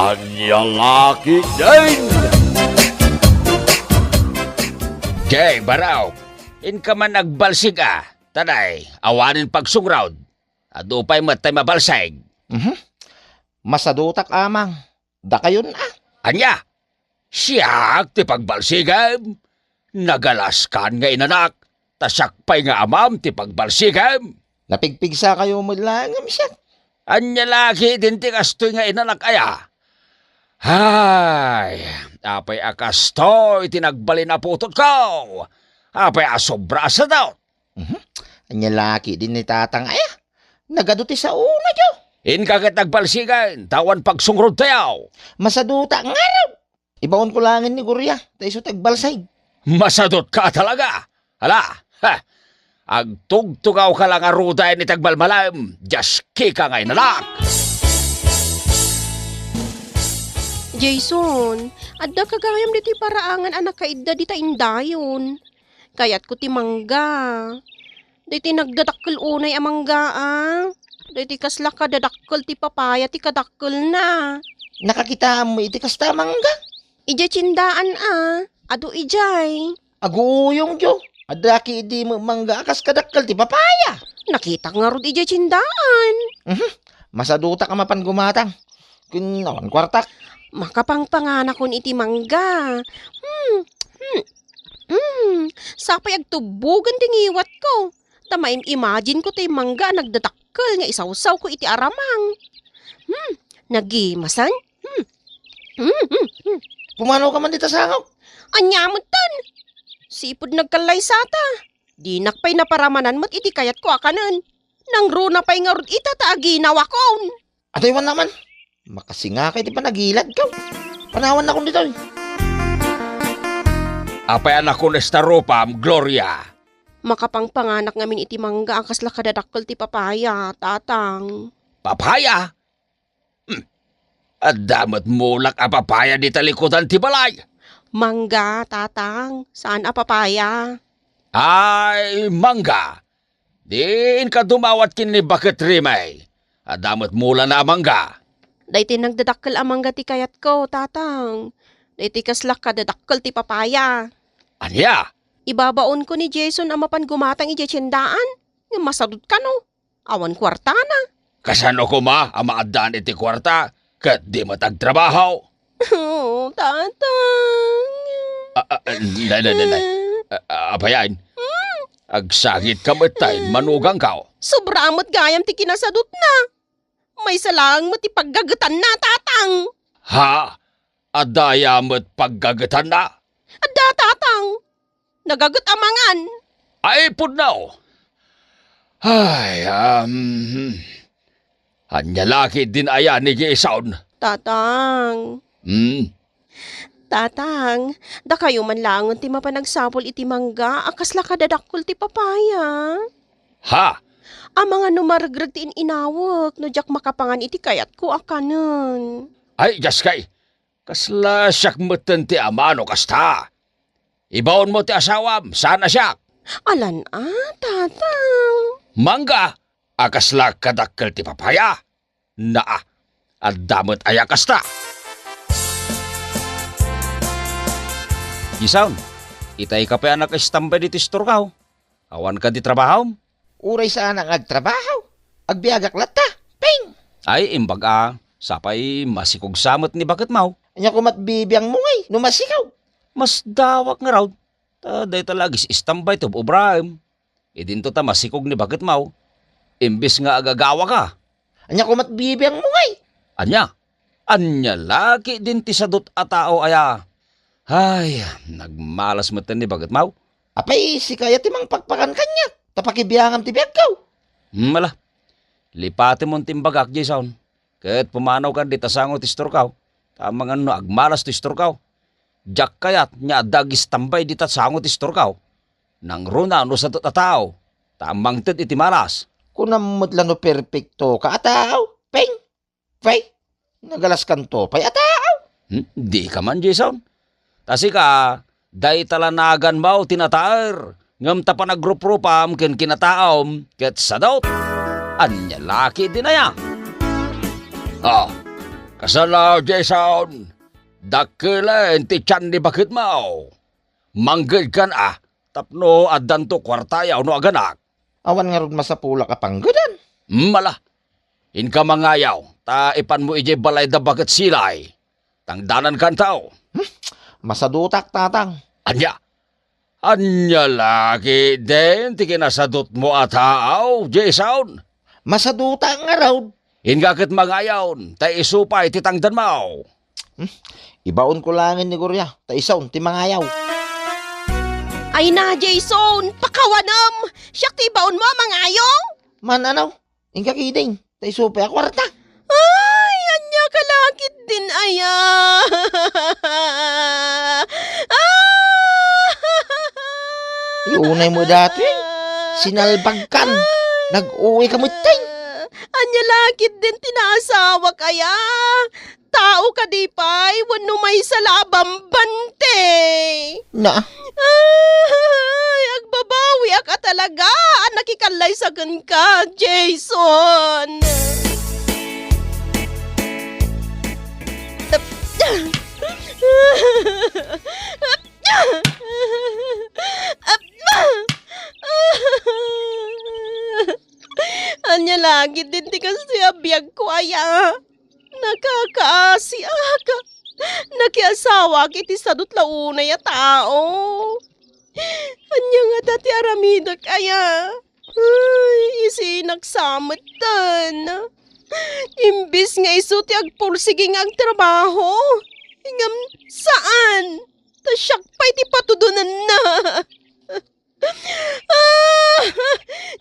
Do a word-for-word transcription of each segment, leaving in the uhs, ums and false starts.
Ania la ketdin? Jay, Barok, inka man agbalsig a. Tanay, awanen pagsungrod. Adu pay met tay mabalsig. Mhm. Masadutak, Amang. Dakayon a. Ania? Siak ti pagbalsigem? Nagalaskan nga inanak, ta siak pay nga amam ti pagbalsigem. Napigpigsakayo met laeng ngem siak. Ania la ketdin ti kastoy nga inanak aya? Hay, apay a kastoy ti nagbalin a putotko? Apay a sobra a sadot? Mhm. Ania la ketdin ni Tatang aya? Nagadu ti saona, Diyo. Inka ket agbalsigen, ta awan pagsungrod tayo. Masaduta ngarud. Ibaonko laengen ni Gloria, ta isu ti agbalsig. Masadutka talaga. Hala, ha. Agtugtugawka la ngaruden iti agmalmalem, diaskika nga inanak. Jason, adda ka gayam ditoy paraangan a nakaidda dita indayon. Kayatko ti mangga. Daytoy nagdadakkel unay a mangga, a. Daytoy kasla kadadakkel ti papaya ti kadakkelna. Nakakitaam iti kasta a mangga? Idiay tiendaan, a. Adu idiay. Aguuyongyo. Adda ketdi met mangga a kas kadakkel ti papaya. Nakitak ngarud idiay tiendaan. Mhm. Masadutak a mapan gumatang. Ken awan kuartak. Makapangpanganakon iti mangga. Hmm. Hmm. Hmm. Sapay agtubbogen ti ngiwatko. Ta maim-imagineko ti mangga a nagdadakkel nga isawsawko iti aramang. Hmm. Nagimasen. Hmm. Hmm, hmm, hmm. Pumanaw ka man dita sangok. Ania metten? Sipud nagkallaysata. Dinak pay naparamanan met iti kayatko a kanen. Nangruna pay ngarud ita ta aginawakon. Adaywan naman. Makasingaka iti panagiladko. Panawannakon ditoy. Apay a nakunes ta rupam, Gloria? Makapangpanganak ngamin iti mangga a kasla kadadakkel ti papaya, Tatang. Papaya? Hmm. Adda met mulak a papaya dita likudan ti balay. Mangga, Tatang. Saan a papaya. Ay, mangga. Diin ka dumawat ken ni Baket Rimay. Adda met mulana a mangga. Daytoy nagdadakkel a mangga ti kayatko, Tatang. Daytoy kasla kadadakkel ti papaya. Ania? Ibabaonko ni Jason a mapan gumatang idiay tiendaan. Ngem masadut kano. Awan kuartana. Kasano koma a maaddaan iti kuarta ket di met agtrabaho? Oh, Tatang. Ah, ah, ah, nay, nay, nay, nay. Ah, ah, apayan? Hmm? Agsangit ka met tay manugang ka. Sobra met gayam ti kinasadutna. Maysa laeng met ti paggagetanna, Tatang. Ha? Adda aya met paggagetanna? Adda, Tatang. Nagaget a mangan. Ay, pudno! Ay, um, ania la ketdin aya ni Jason? Tatang. Hmm? Tatang, dakayo man laengen ti mapan agsapul iti mangga a kasla kadadakkel ti papaya. Ha? Amangan no maregreg ti in-inawek no diak makapangan iti kayatko a kanen. Ay, diaskay, kasla siak metten ti ama no kasta. Ibaonmo ti asawam, saan a siak. Alan a, Tatang. Mangga a kasla kadakkel ti papaya. Naa, adda met aya kasta. Jason, itay ka pay a nakaistambay ditoy istorkaw. Awan kadi trabahom? Uray saanak nga agtrabaho. Agbiagak latta. Ping! Ay, imbag a, sapay masikog sa met ni baketmaw. Ania koma't bibiangmo ngay no masikog? Masdawak ngarud, ta dayta la agis-istambay ti ob-obraem. Idinto ta masikog ni baketmaw, imbes nga agagawa ka. Ania koma't bibiangmo ngay? Ania? Ania la ketdin ti sadut a tao aya? Ay, nagmalas metten ni baketmaw. Apay, sika aya ti mangpakpakan kaniak, ta pakibiangam ti biagko. Hmm, ala. Lipatemon ti imbagak, Jason. Ket pumanawkan dita sango ti istorkaw, ta amangan no agmalas ti istorkaw. Diak kayat nga adda agistambay dita sango ti istorkaw. Nangruna no sadut a tao, ta mangted iti malas. Kunam met la no perpektoka a tao, Peng? Pay, nagalaskanto pay a tao. Hmm, dika man, Jason. Ta sika, dayta la naganmo ti nataer, ngem ta panagruprupam ken kinataom, ket sadut. Ania la ketdin aya? Oh, Kasano, Jason? Dakkelen ti tian ni baketmo. Manggedkan a, tapno addanto kuartayo no aganak. Awan ngarud masapulak a panggedan. Mala. Inka mangayaw, ta ipanmo idiay balay da baket Silay. Tangdanankanto. Hmm? Masadutak, Tatang. Ania? Ania la ketdin ti kinasadutmo a tao, Jason? Masadutak ngarud. Inka ket mangayaw, ta isu pay ti tangdanmo. Hmm? Ibaonko laengen ni Gloria, ta isun ti mangayaw. Ay na, Jason, pakawanem! Siak ti ibaonmo a mangayaw! Man, ano? Inka ketdin, ta isu pay a kuarta. Ay, ania ka la ketdin aya? Ah! Ay, unay mo datoy. Sinalbagkan. Nag-uwi ka metten. Ania la ketdin ti naasawak aya? Tao kadi pay wenno maysa la a bambante? Na. Ay, agbabawiak a talaga a nakikallaysa kenka, Jason. Ania la ketdin ti kastoy a biagko aya? Nakakaasiak. Nakiasawaak iti sadut la unay a tao. Ania ngata ti aramidek aya? Ay, isinak sa metten. Imbes nga isu ti agpursigi nga agtrabaho, ngem saan. Ta siak pay ti patudonenna. Ah!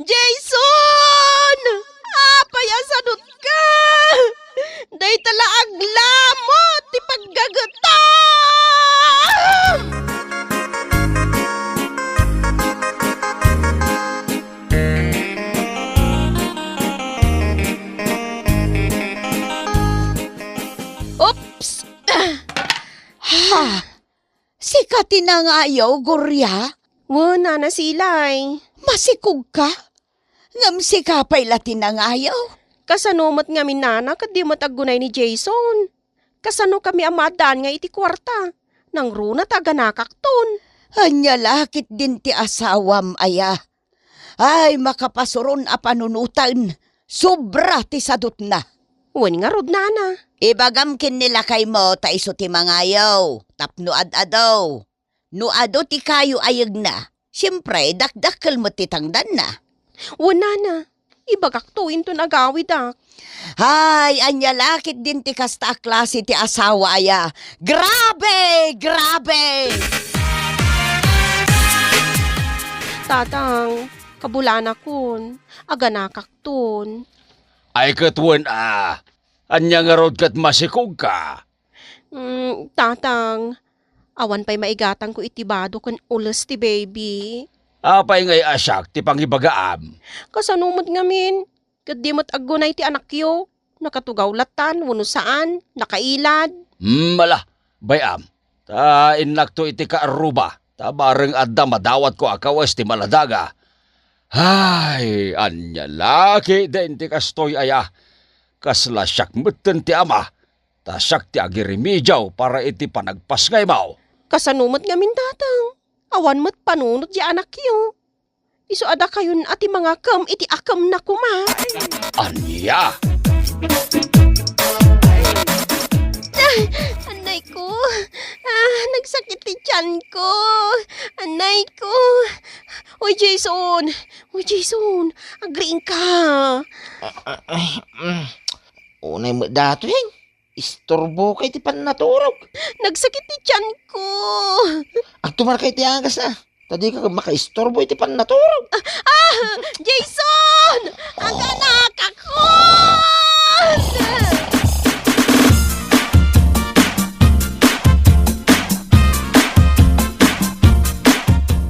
Jason! Apay a sadutka? Dayta la aglamut ti paggagetam! Oops! Ha! Sika ti nangayaw, Gloria? Wen, Nana Silay. Masikogka? Ngem sika pay la ti nangayaw? Kasano met ngamin, Nana, ket di met aggunay ni Jason? Kasano kami a maaddaan nga iti kuarta? Nangruna ta aganakakton. Ania la ketdin ti asawam aya? Ay, makapasuron a panunoten. Sobra ti sadutna. Wen ngarud, Nana. Ibagam ken ni lakaymo ta isu ti mangayaw tapno ad-adu. No adu ti kayo a yegna, siempre, dakdakkel met ti tangdanna. Wen, Nana. Ibagakto inton agawidak. Hay, ania la ketdin ti kasta a klase ti asawa aya? Grabe! Grabe! Tatang, kabulanakon, aganakakton. Ay ket wen a, ania ngarud ket masikogka? Mm, Tatang, awan pay maigatangko iti bado ken ules ti baby. Apay ngay a siak ti pangibagaam? Kasano met ngamin? Ket di met aggunay ti anakyo. Nakatugaw latan wenno saan, nakailad. Mm, ala, bay-am. Ta innakto iti kaarruba, ta bareng adda madawatko a kawes ti maladaga. Ay, ania la ketdin ti kastoy aya? Kasla siak metten ti ama, ta siak ti agiremedio para iti panagpasngaymo. Kasano met ngamin, Tatang? Awan met panunot ti anakyo. Isu a dakayon a ti mangakem iti akemna koma. Ania? Ah, anayko. Ah, nagsakit ti tianko. Anayko. Uy, Jason. Uy, Jason. Agriingka. Ah, ah, ay, mm. Unay met datoyen. Istorboka iti pannaturog. Nagsakit ti tianko. Agtumarka iti agasna. Ta dika makaistorbo iti pannaturog. Ah! Jason! Aganakakon!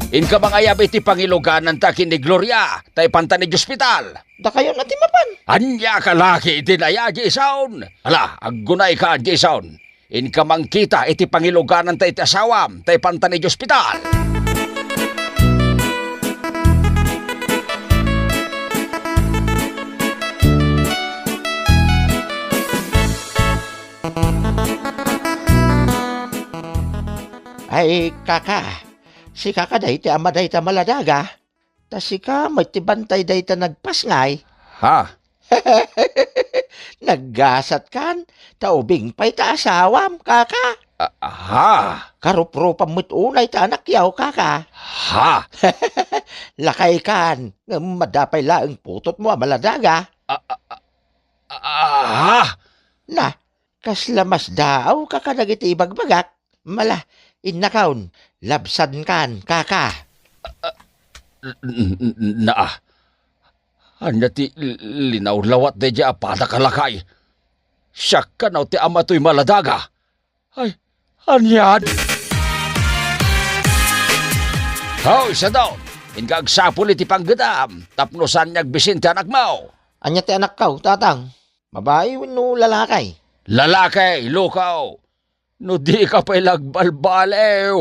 Inka mangayab iti pangilugananta ken ni Gloria, ta ipanta iti ospital. Dakayon a ti mapan. Ania ka la ketdin aya, Jason? Ala, aggunayka, Jason. Inka mangkita iti pangilugananta iti asawam, ta ipanta iti ospital. Ay, kaka, sika kadi ti ama dayta maladaga? Ta sika met ti bantay dayta nagpasngay? Ha? Naggasatkan, ta ubing pay ta asawam, kaka. Ah, ha? Karuprupam met unay ta anakyaw, kaka. Ha? Lakaykan, ngem madapay laeng putotmo a maladaga. Ah, ah, ah, ah, ha? Na, kasla masdaawka kadagiti ibagbagak? Mala, innakon, labsankan, kaka. N-, n-, n-, naa. Ania ti l-, linawlawat daydiay a padak a lakay? Siak kano ti ama toy maladaga? Ay, anian? Hoy, Sadot! Inka agsapul iti panggedam tapno saan nga agbisin ti anakmo. Ania ti anakko, tatang? Babai wenno lalaki? Lalaki, lukaw. No dika pay la agbalbaliw,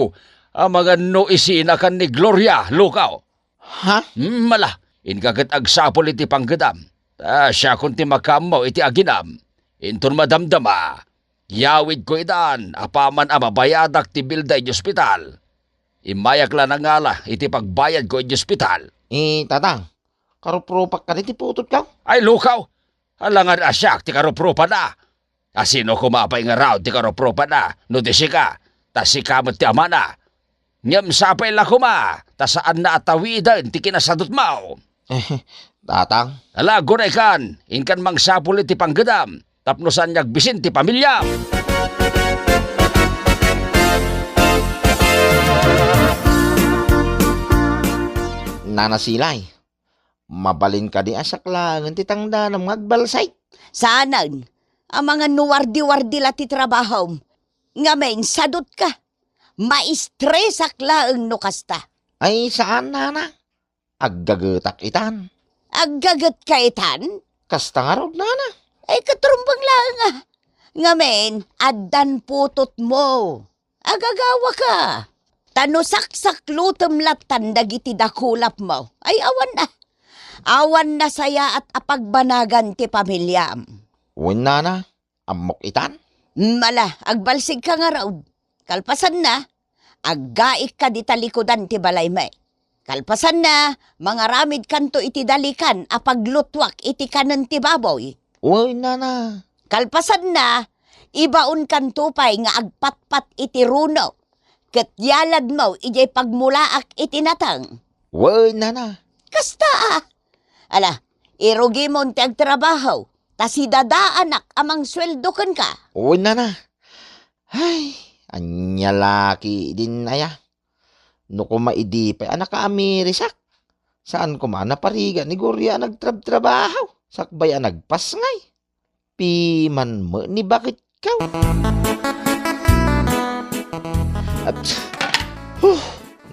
amangan no isinakan ni Gloria, lukaw. Ha? Hmm, mala, inka ket agsapul iti panggedam. Ta siakon ti makaammo iti aginam. Inton madamdama, yawidko itan apaman a mabayadak ti bilda iti ospital. Immayak la nangala iti pagbayadko iti ospital. Eh, tatang, karuprupak kadi ti putotko? Ay, lukaw! Alangan a siak ti karuprupana. A sino koma pay ngarud ti karuprupana no di sika? Ta sika met ti amana. Ngem sapay la koma ta saanna a tawiden ti kinasadutmo. Eh, tatang. Ala, agunaykan, inkan mangsapul iti panggedam tapno saan nga agbisin ti pamiliam. Nana Silay, mabalin kadi a siak laengen ti tangdanam nga agbalsay? Saanen. Amangan no wardi-wardi la ti trabahom. Ngamin, sadutka. Maistresak laeng no kasta. Ay, saan, nana. Aggagetak itan. Aggagetka itan? Kasta ngarud, nana. Ay, ket rumbeng laeng a. Ngamin, addan putotmo. Agagawaka. Ta no saksaklutem lattan dagiti dakulapmo, ay awan a. Awan nasayaat a pagbanagan ti pamiliam. Wen, nana, ammok itan? Mala, agbalsigka ngarud. Kalpasanna, aggaikka di talikudan ti balaymi. Kalpasanna, mangaramidkanto iti dalikan a paglutuak iti kanen ti baboy. Wen, nana. Kalpasanna, ibaonkanto pay nga agpatpat iti runo, ket yaladmo idiay pagmulaak iti nateng. Wen, nana. Kasta a. Ala, irugimon ti agtrabaho, ta sidadaanak a mangsueldo kenka. Wen, nana. Ay, ania la ketdin aya. No koma idi pay a nakaamirisak, saan koma a naparigat ni Gloria a nagtrabtrabaho, sakbay a nagpasngay. Piman met ni baketko. At, huh,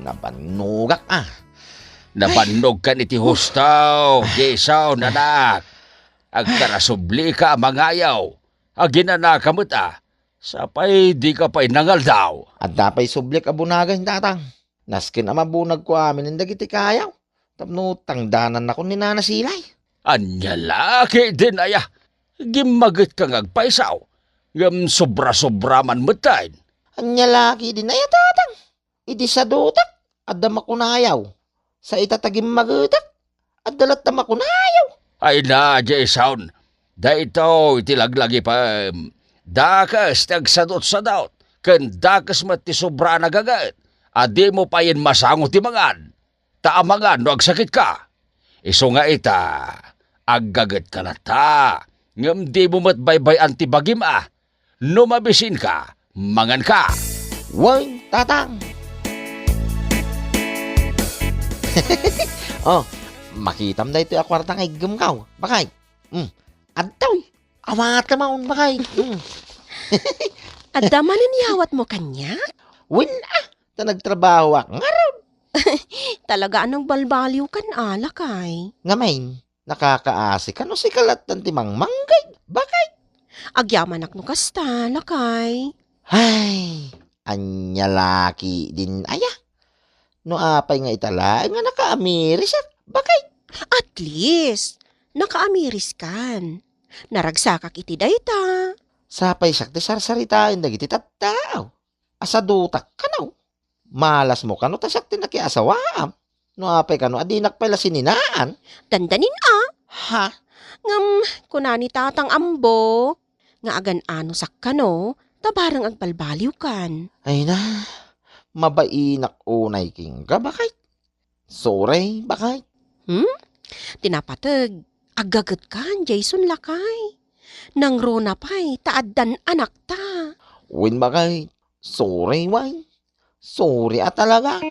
nabannogak a. Nabannogkan iti husto, Jason, anak. Agkarasublika a mangayaw. Aginanaka met a. Sapay dika pay nangaldaw. Adda pay sublik a bunagen, tatang. Nasken a mabunagko aminen dagiti kayaw tapno tangdanannakon ni Nana Silay. Ania la ketdin aya? Gimmagetka nga agpayso, ngem sobra-sobra man metten. Ania la ketdin aya, tatang? Idi sadutak, adda makunayaw. Sa ita ta gimmagetak, adda latta makunayaw. Ay na, Jason, daytoy ti laglagipem. Dakes ti agsadutsadut, ken dakes met ti sobra a nagaget, a dimo payen masango ti mangan. Ta amangan no agsakitka. Isu nga ita, aggagetka latta, ngem dimo met baybay-an ti bagim a. No mabisinka, manganka. Wen, tatang. Oh, makitam daytoy a kuarta nga iggemko, bakay. Hmm, adtoy. Awatam a, bakay. Hmm. Adda manen iyawatmo kaniak? Wen a, ta nagtrabahoak ngarud. Talaga a nagbalbaliwkan a, lakay. Ngamin, nakakaasi kano sika lattan ti mangmangged, bakay. Agyamanak no kasta, lakay. Ay, ania la ketdin aya? No apay nga ita laeng nga nakaamirisak, bakay. At least, nakaamiriskan. Naragsakak iti dayta. Sapay siak ti sarsaritaen dagiti tattao. Asadutak kano. Malasmo kano ta siak ti nakiasawaam. No apay kano a dinak pay la sininaan? Dandanin a. Ha? Ngem kuna ni Tatang Ambo nga agan-anosak kano ta bareng agbalbaliwkan. Ay na, mabainak unay kenka, baket. Sorry, baket. Hmm? Ti napateg, aggagetkan, Jason, lakay. Nangruna pay ta addan anakta. Wen, baket. Sorry, way. Sorry a talaga.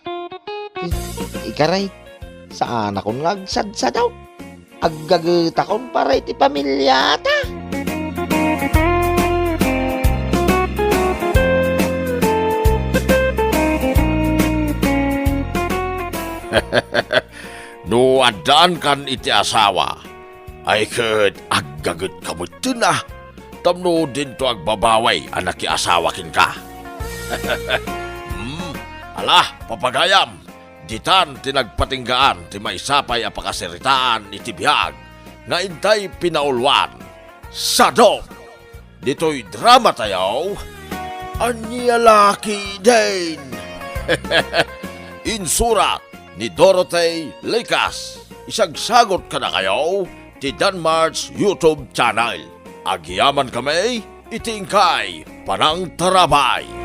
I-, ikaray, saanakon nga agsadsadaw. Aggagetakon para iti pamiliata. No addaankan iti asawa, ay ket aggagetka metten a, tapno dinto agbabaway a nakiasawa kenka. Hmm, ala, papagayam, ditan ti nagpatinggaan ti maysa pay a pakasaritaan iti biag nga intay pinauluan. Sadop! Ditoy drama tayo, Ania La Ketdin! Insurat ni Dorothy Licas. Isagsagot kadakayo ti Danmar's YouTube channel. Agyaman kami iti inkay panangtarabay.